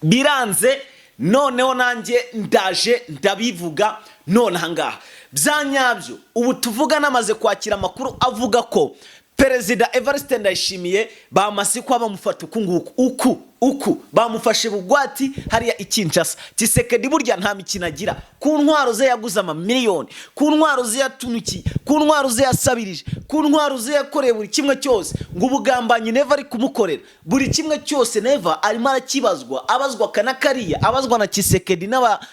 Biranze. Noneho nanjye ndaje ndabivuga none ahangaha bya nyabyo. Ubu tuvuga namaze kwakira amakuru avuga ko Perezida Evariste Ndayishimiye bamaze kuba bamufata uku nguku, uku uku bamufashe bugwati hariya i Kinshasa. Tshisekedi burya nta mikino agira. Ku ntwaro ze yaguze amamiliyoni, ku ntwaro ze yatunikiye, ku ntwaro ze yasabirije, ku ntwaro ze yakoreye buri kimwe cyose, ngo ubugambanyi Neva ari kumukorera, buri kimwe cyose Neva arimo arakibazwa, abazwa aka na kariya, abazwa na Tshisekedi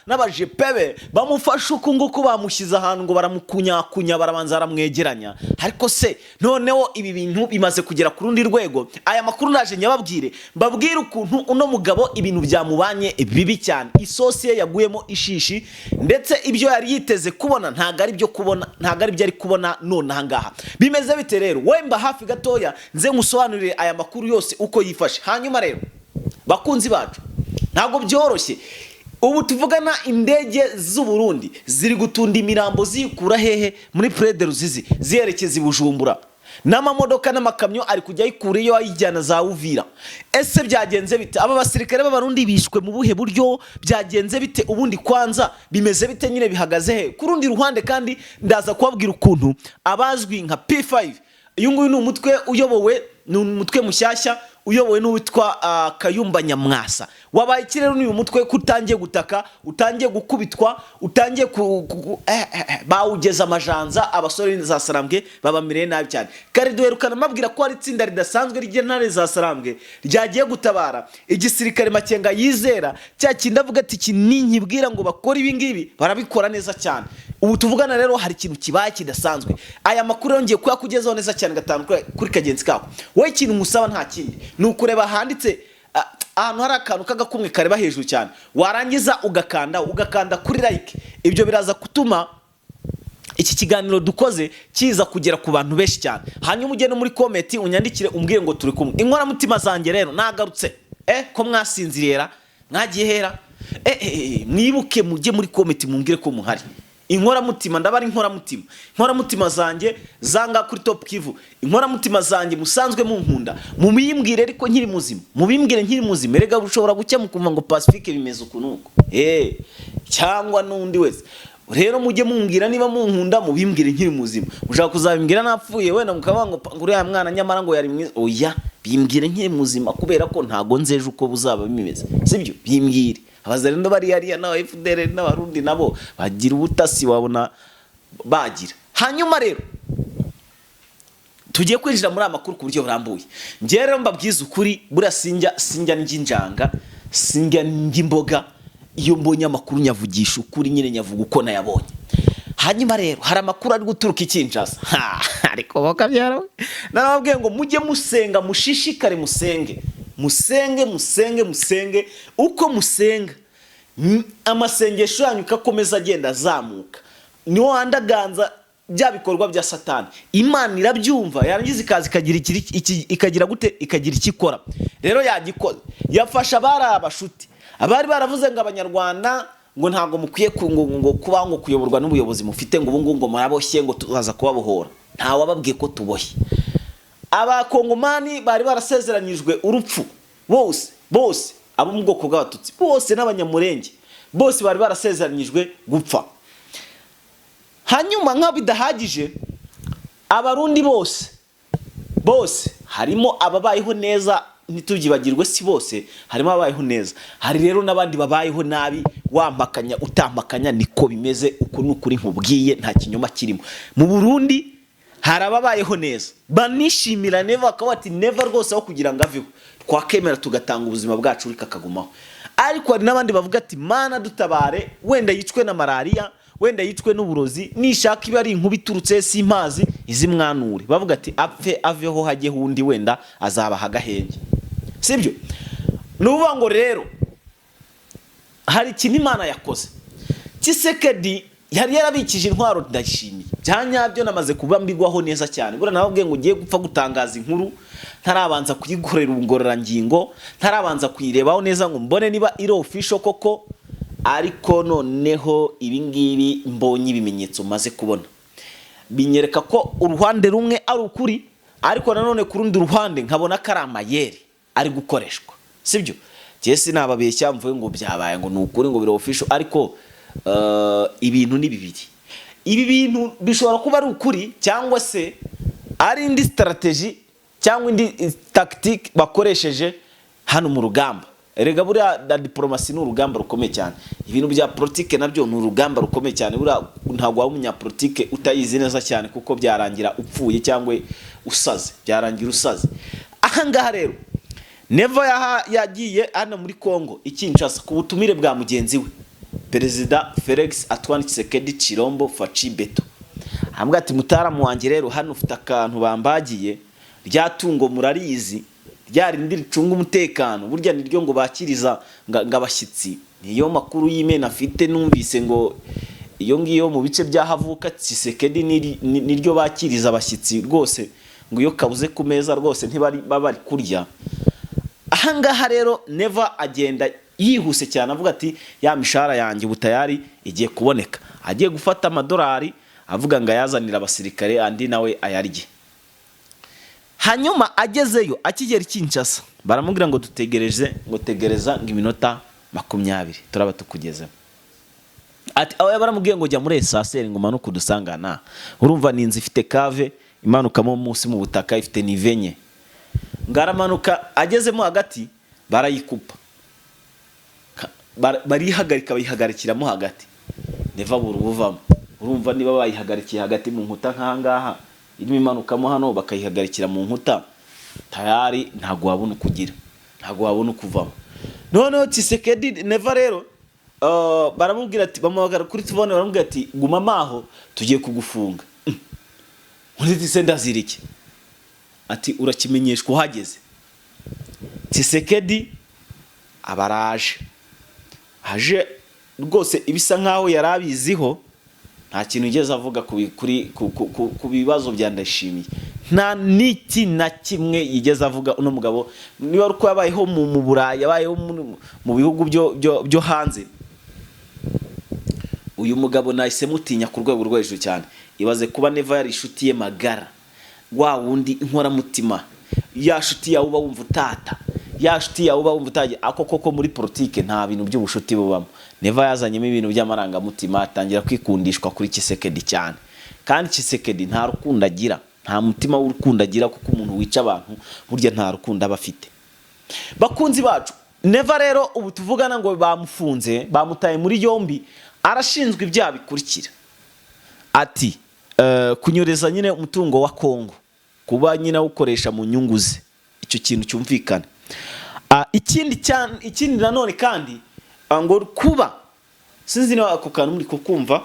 n'abajepe be. Bamufashe uku nguku, bamushyize ahantu ngo baramukunyakunya, barabanza baramwegeranya. Ariko se noneho ibi bintu bimaze kugera ku rundi rwego. Aya makuru naje nyababwire, mbabwire ukuntu uno mugabo ibintu byamubanye bibi cyane, isosi ye yaguyemo ishishi, ndetse ibyo yari yiteze kubona ntabwo ari byo kubona, ntabwo ari byo ari kubona none ahangaha. Bimeze bite rero? Wemba hafi gatoya nze nkusobanurire aya makuru yose uko yifashe. Hanyuma rero, bakunzi bacu, ntabwo byoroshye. Ubu tuvugana indege z'u Burundi ziri gutunda imirambo ziyikura hehe? Muri Plaine de Ruzizi, ziyerekeza i Bujumbura, n'amamodoka n'amakamyo ari kujya ayikura iyo ayijyana za Uvira. Ese byagenze bite? Aba basirikare b'Abarundi bishwe mu buhe buryo? Byagenze bite? Ubundi kwanza bimeze bite nyine, bihagaze he? Ku rundi ruhande kandi ndaza kubabwira ukuntu abazwi nka P5, uyu nguyu ni umutwe uyobowe, ni umutwe mushyashya uyobowe n'uwitwa Kayumba Nyamwasa. Wabaye iki rero n'uyu mutwe ko utangiye gutaka, utangiye gukubitwa, utangiye bawugeza amajanza? Abasore za Sarambwe babamereye nabi cyane. Kare duherukana mbabwira ko hari itsinda ridasanzwe ry'intare za Sarambwe ryagiye gutabara igisirikare Makenga yizera, cya kindi avuga ati iki ninkibwira ngo bakore ibi ngibi barabikora neza cyane. Ubu tuvugana rero hari ikintu kibaye kidasanzwe. Aya makuru yongeye kuyakugezaho neza cyane gatanu kuri kagenzi kako. Wowe ikintu nkusaba nta kindi, ni ukureba handitse ahantu hari akantu k'agakumwe kareba hejuru cyane, warangiza ugakanda kuri like. Ibyo biraza gutuma iki kiganiro dukoze kiza kugera ku bantu benshi cyane. Hanyuma ujye no muri comment unyandikire, umbwire ngo turi kumwe. Inkoramutima zanjye rero nagarutse. Ko mwasinziriye, mwagiye hera? Mwibuke mujye muri comment mumbwire ko muhari. Inkoramutima, ndaba ari inkoramutima, inkoramutima zanjye zanga kuri Top Kivu, inkoramutima zanjye musanzwe munkunda, mubimbwire ariko nkiri muzima, mubimbwire nkiri muzima. Erega ushobora gucya mukumva ngo Pacifique bimeze uku nuku, cyangwa n'undi wese. Rero mujye mumbwira niba munkunda, mubimbwire nkiri muzima. Mushaka kuzabimbwira napfuye, wenda mukavuga ngo uriya mwana nyamara ngo yari mwiza. Oya, bimbwire nkiri muzima, kubera ko ntago nzi ejo uko buzaba bimeze, sibyo? Bimbwire. Abazarendo bari hariya n'aba FDL n'Abarundi nabo bagira ubutasi, wabona bagira. Hanyuma rero tugiye kwinjira muri aya makuru ku buryo burambuye. Njyewe rero mbabwiza ukuri, buriya sinjya njya sinjya njya imboga. Iyo mbonye amakuru nyavugisha ukuri nyine, nyavuga uko nayabonye. Hanyuma rero hari amakuru ari guturuka i Kinshasa. Ariko bakabyara we, narababwiye ngo mujye musenga, mushishikare musenge, musenge, musenge, musenge. Uko musenga, amasengesho yanyu uko akomeza agenda azamuka, niwo wandaganza bya bikorwa bya Satani. Imana irabyumva, yarangiza ikaza ikagira ikagira gute? Ikagira icyo ikora. Rero yagikoze, yafasha abari abashuti, abari baravuze ngo Abanyarwanda ngo ntabwo mukwiye ngo kuba ngo kuyoborwa n'ubuyobozi mufite, ngo ubu ngubu ngo muraboshye, ngo tuzaza kubabohora. Ntawababwiye ko tuboshye. Abakongomani bari barasezeranyijwe urupfu bose, bose abo mu bwoko bw'Abatutsi bose n'Abanyamurenge bose bari barasezeranyijwe gupfa. Hanyuma nk'aho bidahagije, Abarundi bose bose, harimo ababayeho neza, ntitubyibagirwe, si bose, harimo ababayeho neza, hari rero n'abandi babayeho nabi. Wampakanya utampakanya niko bimeze. Uku ni ukuri nkubwiye, nta kinyoma kirimo. Mu Burundi hari ababayeho neza banishimira Neva, bakaba bati Neva rwose aho kugira ngo aveho twakemera tugatanga ubuzima bwacu ariko akagumaho. Ariko hari n'abandi bavuga ati Mana dutabare, wenda yicwe na malariya, wenda yicwe n'uburozi, nishaka iba ari inkuba iturutse simpazi izimwanure. Bavuga ati apfe aveho hajyeho undi, wenda azabaha agahenge. Sibyo? Ni ukuvuga ngo rero hari ikintu Imana yakoze. Tshisekedi yari yarabikije intwaro Ndayishimiye. Bya nyabyo namaze kuba mbigwaho neza cyane. Buriya nababwiye ngo ugiye gupfa gutangaza inkuru ntarabanza kuyikorera ubugororangingo, ntarabanza kuyirebaho neza ngo mbone niba iri official koko. Ariko noneho ibi ngibi mbonye, ibimenyetso maze kubona binyereka ko uruhande rumwe ari ukuri, ariko nanone ku rundi ruhande nkabona ko ari amayeri ari gukoreshwa. Sibyo? Njye sinababeshya mvuge ngo byabaye, ngo ni ukuri, ngo biri official, ariko ibintu ni bibiri. Ibi bintu bishobora kuba ari ukuri cyangwa se ari indi strategy cyangwa indi tactique bakoresheje hano mu rugamba. Erega buriya na diporomasi ni urugamba rukomeye cyane, ibintu bya politike nabyo ni urugamba rukomeye cyane. Buriya ntabwo waba umunyapolitike utayizi neza cyane, kuko byarangira upfuye cyangwa usaze, byarangira usaze. Ahangaha rero Neva yagiye hano muri Congo i Kinshasa ku butumire bwa mugenzi we, Perezida Felix Antoine Tshisekedi Chilombo Fatshi Beto. Ambwira ati: "Mutaramu wanjye, rero hano ufite akantu bambagiye, rya tungo murarizi, rya rindi ricunga umutekano, burya niryo ngo bakiriza ngo abashyitsi." Niyo makuru y'imena afite. Numvise ngo iyo ngiyo mu bice by'ahavuka Tshisekedi niryo bakiriza abashyitsi rwose, ngo iyo kabuze ku meza rwose ntibari baba bari kurya. Ahangaha rero Neva agenda yihuse cyane, avuga ati: "Ya mishahara yanjye ubu tayari igiye kuboneka." Agiye gufata amadolari, avuga ngo ayazanire abasirikare, andi nawe ayarye. Hanyuma agezeyo, akigera i Kinshasa, baramubwira ngo dutegereje, ngo tegereza ngo iminota 20 turaba tukugezeho. Ati aho baramubwiye ngo jya muri ascenseur, ngo umanuke udusangana. Urumva ni inzu ifite cave imanukamo munsi mu butaka, ifite niveau enye. Ngo aramanuka, agezemo hagati barayikupa, barihagarika, bayihagarikiramo hagati. Neva buri ubuvamo. Urumva niba bayihagarikiye hagati mu nkuta nk'ahangaha, irimo imanukamo hano, bakayihagarikira mu nkuta, tayari ntabwo wabona uko ugira, ntabwo wabona uko uvamo. Noneho Tshisekedi Neva rero baramubwira ati, bamuhamagara kuri telefone, baramubwira ati: "Guma aho, tugiye kugufunga." Undi ati: "Se ndazira iki?" Ati: "Urakimenyeshwa uhageze." Tshisekedi abaraje, aje rwose ibisa nkaho yari abiziho. Nta kintu yigeze avuga ku bi- kuri ku- ku- ku- ku bibazo bya Ndayishimiye, nta n'iki na kimwe yigeze avuga. Uno mugabo niba ari uko yabayeho mu Burayi, yabayeho mu bihugu byo hanze, uyu mugabo nahise mutinya ku rwego rwo hejuru cyane. Ibaze kuba Neva yari inshuti ye magara, wa wundi inkoramutima, ya shuti yawe uba wumva utata, ya shuti yawe uba wumva utagiye ako. Koko muri politike nta bintu by'ubushuti bubamo. Neva yazanyemo ibintu by'amarangamutima, atangira kwikundishwa kuri Tshisekedi cyane, kandi Tshisekedi nta rukundo agira, nta mutima w'urukundo agira, kuko umuntu wica abantu burya nta rukundo aba afite. Bakunzi bacu, Neva rero ubu tuvugana ngo bamufunze, bamutaye muri yombi, arashinzwe ibyaha bikurikira. Ati kunyereza nyine umutungo wa Kongo, kuba nyine awukoresha mu nyungu ze, icyo kintu cyumvikana. Ikindi cyane, ikindi nanone kandi ngo kuba, sinzi niba ako kantu muri kukumva.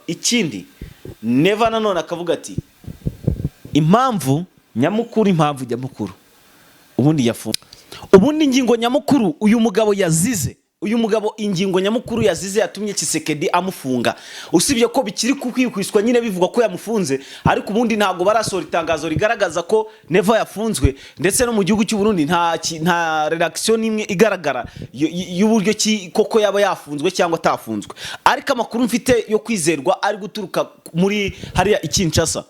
Ikindi Neva nanone akavuga ati impamvu nyamukuru, impamvu nyamukuru ubundi yafunze, ubundi ingingo nyamukuru uyu mugabo yazize, uyu mugabo ingingo nyamukuru yazize yatumye Tshisekedi amufunga, usibye ko bikiri kukwikwiswa nyine bivugwa ko yamufunze, ariko ubundi ntabwo barasohora itangazo rigaragaza ko Neva yafunzwe. Ndetse no mu gihugu cy'u Burundi nta reaction n'imwe igaragara y'uburyo ki koko yaba yafunzwe cyangwa atafunzwe. Ariko amakuru mfite yo kwizerwa ari guturuka muri hariya i Kinshasa,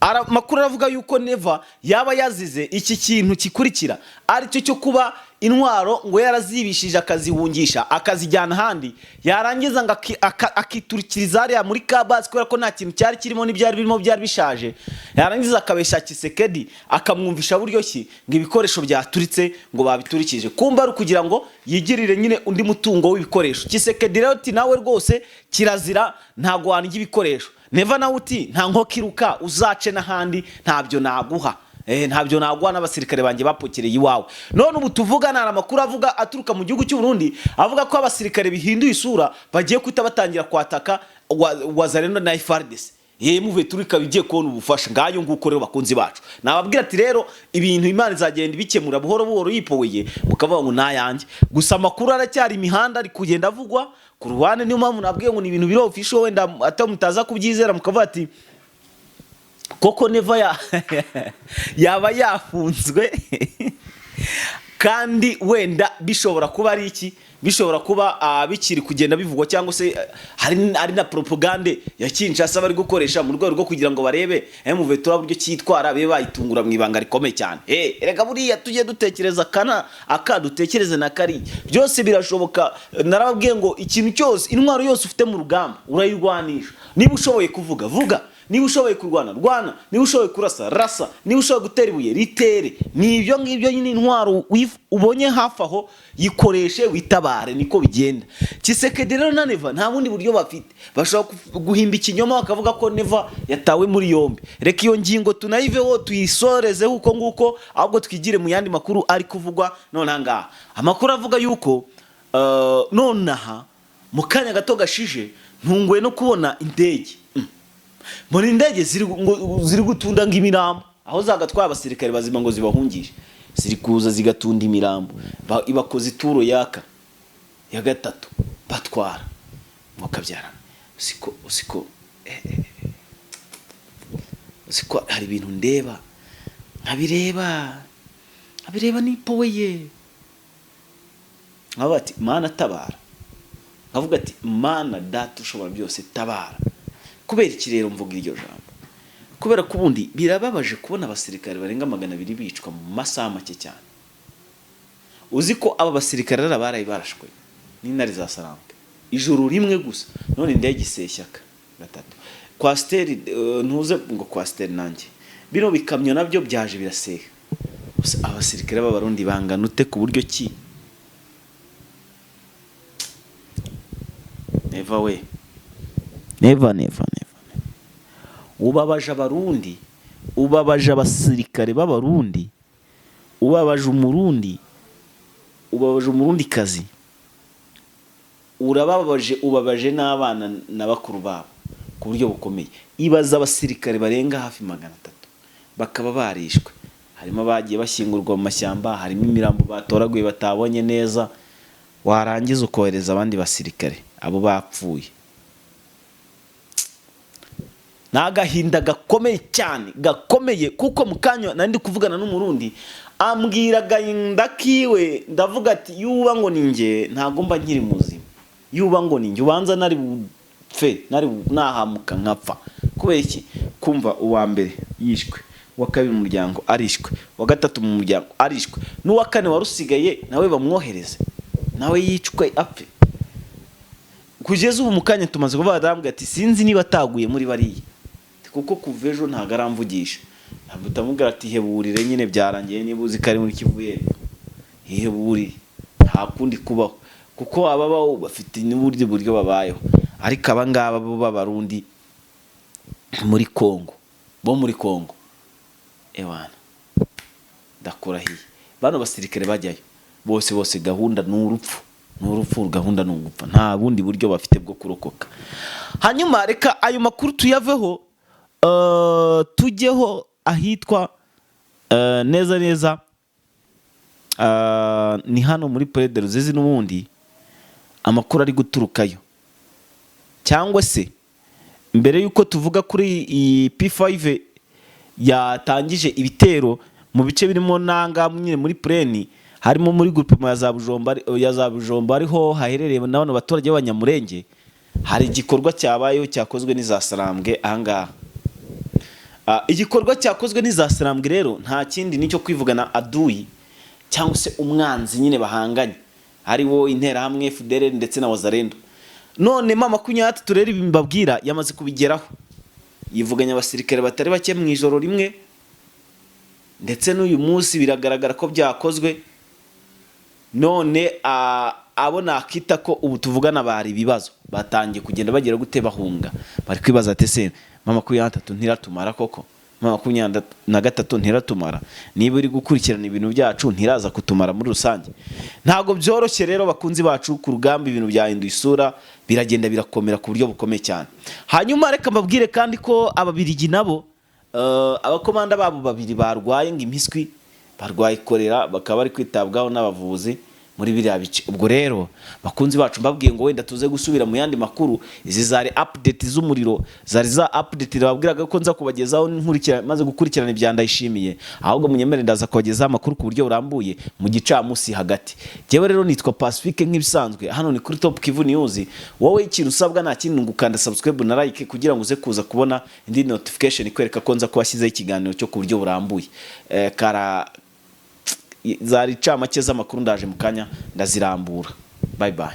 amakuru aravuga yuko Neva yaba yazize iki kintu gikurikira, aricyo cyo kuba intwaro ngo yarazibishije, akazihungisha, akazijyana ahandi, yarangiza ngo akiturikiriza hariya muri kabasi, kubera ko nta kintu cyari kirimo, n'ibyari birimo byari bishaje. Yarangiza akabesha Tshisekedi, akamwumvisha buryo ki ngo ibikoresho byaturitse, ngo babiturikije, kumba ari ukugira ngo yigirire nyine undi mutungo w'ibikoresho. Tshisekedi rero ati: "Nawe rwose kirazira, ntabwo wanjye ibikoresho." Neva nawe uti: "Nta nkoko iruka, uzace n'ahandi, ntabyo naguha. Ntabyo naguha n'abasirikare banjye bapokereye iwawe." None ubu tuvugana hari amakuru avuga aturuka mu gihugu cy'u Burundi, avuga ko abasirikare bihinduye isura, bagiye guhita batangira kwataka Wazalendo na FARDC. Ye muve turi ikaba igiye kubona ubufasha. Ngayo nguko rero, bakunzi bacu, nababwira ati rero ibintu Imana izagenda ibikemura buhoro buhoro yipoweye, mukavuga ngo nayanjye. Gusa amakuru aracyari imihanda, ari kugenda avugwa ku ruhande. Niyo mpamvu nabwiye ngo ni ibintu biri official, wenda ata mutaza kubyizera mukavuga ati koko Neva yaba yafunzwe. Kandi wenda bishobora kuba ari iki, bishobora kuba bikiri kugenda bivugwa, cyangwa se hari na propagande ya Kinshasa bari gukoresha mu rwego rwo kugira ngo barebe M23 buryo cyitwara, be bayitungura mu ibanga rikomeye cyane. Erega buriya tujye dutekereza kana aka, dutekereze na kariya, byose birashoboka. Narababwiye ngo ikintu cyose, intwaro yose ufite mu rugamba urayirwanisha. Niba ushoboye kuvuga, vuga. Niba ushoboye kurwana, rwana. Niba ushoboye kurasa, rasa. Niba ushoboye gutera ibuye, ritere. Ni ibyo ngibyo nyine, intwaro ubonye hafi aho yikoreshe witabare, niko bigenda. Tshisekedi rero na Neva nta bundi buryo bafite, bashobora guhimba ikinyoma bakavuga ko Neva yatawe muri yombi. Reka iyo ngingo tunayiveho, tuyisorezeho uko nguko, ahubwo twigire mu yandi makuru ari kuvugwa none aha ngaha. Amakuru avuga yuko nonaha mu kanya gato gashije ntunguwe no kubona indege. Mbona indege ziri gutunda ngo imirambo, aho zagatwaye abasirikare bazima ngo zibahungishe, ziri kuza zigatunda imirambo. Ibakoze ituro yaka ya gatatu batwara ngo kabyara. Siko hari ibintu ndeba nkabireba, nkabireba nipoweye, nkavuga ati: "Mana tabara." Nkavuga ati: "Mana Data ushobora byose, tabara." Kubera iki rero mvuga iryo jambo? Kubera ko ubundi birababaje kubona abasirikare barenga 200 bicwa mu masaha make cyane. Uzi ko aba basirikare rero baraye barashwe n'intare za Sarambwe ijoro rimwe gusa, none indege iseshyaka gatatu, coaster, ntuze ngo coaster, nanjye bino bikamyo nabyo byaje biraseha. Gusa abasirikare b'Abarundi bangana ute ku buryo ki? Neva we, Neva, Neva, Neva, ubabaje Abarundi, ubabaje abasirikare b'Abarundi, ubabaje Umurundi, ubabaje Umurundikazi, urababaje, ubabaje n'abana na bakuru babo ku buryo bukomeye. Ibaza abasirikare barenga hafi 300 bakaba barishwe, harimo abagiye bashyingurwa mu mashyamba, harimo imirambo batoraguye batabonye neza, warangiza ukohereza abandi basirikare, abo bapfuye. Ni agahinda gakomeye cyane, gakomeye, kuko mu kanya nari ndi kuvugana n'Umurundi, ambwira agahinda kiwe, ndavuga ati: "Yuba ngo ni njye, ntabwo mba nkiri muzima. Yuba ngo ni njye, ubanza nari bupfe, nari nahamuka nkapfa." Kubera iki? Kumva uwa mbere yishwe, uwa kabiri mu muryango arishwe, uwa gatatu mu muryango arishwe, n'uwa kane wari usigaye nawe bamwohereze nawe yicwe apfe. Kugeza ubu mu kanya tumaze kuvuga, arambwira ati: "Sinzi niba ataguye muri bariya, kuko kuva ejo ntabwo aramvugisha." Ntabwo utamubwira ati: "Heburire nyine, byarangiye. Niba uzi ko ari muri Kivu y'Epfo, hiheburire, nta kundi kubaho," kuko ababaho bafite n'ubundi buryo babayeho. Ariko aba ngaba bo b'Abarundi muri Kongo, bo muri Kongo, ewana, ndakurahiye, bano basirikare bajyayo bose bose gahunda ni urupfu, ni urupfu, gahunda ni ugupfa, nta bundi buryo bafite bwo kurokoka. Hanyuma reka ayo makuru tuyaveho, tujyeho ahitwa neza neza ni hano muri Plaine de Ruzizi. N'ubundi amakuru ari guturukayo, cyangwa se mbere y'uko tuvuga kuri iyi P5 yatangije ibitero mu bice birimo nanga nyine muri plaine, harimo muri groupement ya za Bujomba, ya za Bujomba, ariho haherereye na bano baturage b'Abanyamurenge, hari igikorwa cyabayeho cyakozwe n'iza Sarambwe ahangaha. Igikorwa cyakozwe n'iza Sarambwe rero nta kindi, nicyo kwivugana aduyi cyangwa se umwanzi nyine bahanganye, ariwo Interahamwe, FDLR ndetse na Wazalendo. None M23 rero ibi mbabwira yamaze kubigeraho, yivuganya abasirikare batari bake mu ijoro rimwe, ndetse n'uyu munsi biragaragara ko byakozwe. None abo nakita ko ubu tuvugana bari ibibazo, batangiye kugenda bagira gute? Bahunga. Bari kwibaza ati: "Se M23 ntiratumara koko? M23 ntiratumara? Niba iri gukurikirana ibintu byacu, ntiraza kutumara muri rusange?" Ntabwo byoroshye rero, bakunzi bacu, ku rugamba ibintu byahinduye isura, biragenda birakomera ku buryo bukomeye cyane. Hanyuma reka mbabwire kandi ko Ababirigi nabo, abakomanda babo babiri barwaye ngo impiswi, barwaye korera, bakaba bari kwitabwaho n'abavuzi. Muri biriya bice. Ubwo rero, bakunzi bacu, mbabwiye ngo wenda tuze gusubira mu yandi makuru. Izi zari update z'umuriro, zari za update babwiraga ko nza kubagezaho nkurikira maze gukurikirana ibya Ndayishimiye. Ahubwo munyemere, ndaza kubagezaho amakuru ku buryo burambuye mu gicamunsi hagati. Jyewe rero nitwa Pacifique nk'ibisanzwe, hano ni kuri Top Kivu News. Wowe ikintu usabwa nta kindi, gukanda subscribe na like kugira ngo uze kuza kubona indi notification ikwereka ko nza kubashyizeho ikiganiro cyo ku buryo burambuye. Kara zari incamake z'amakuru, ndaje mu kanya ndazirambura. Bye bye.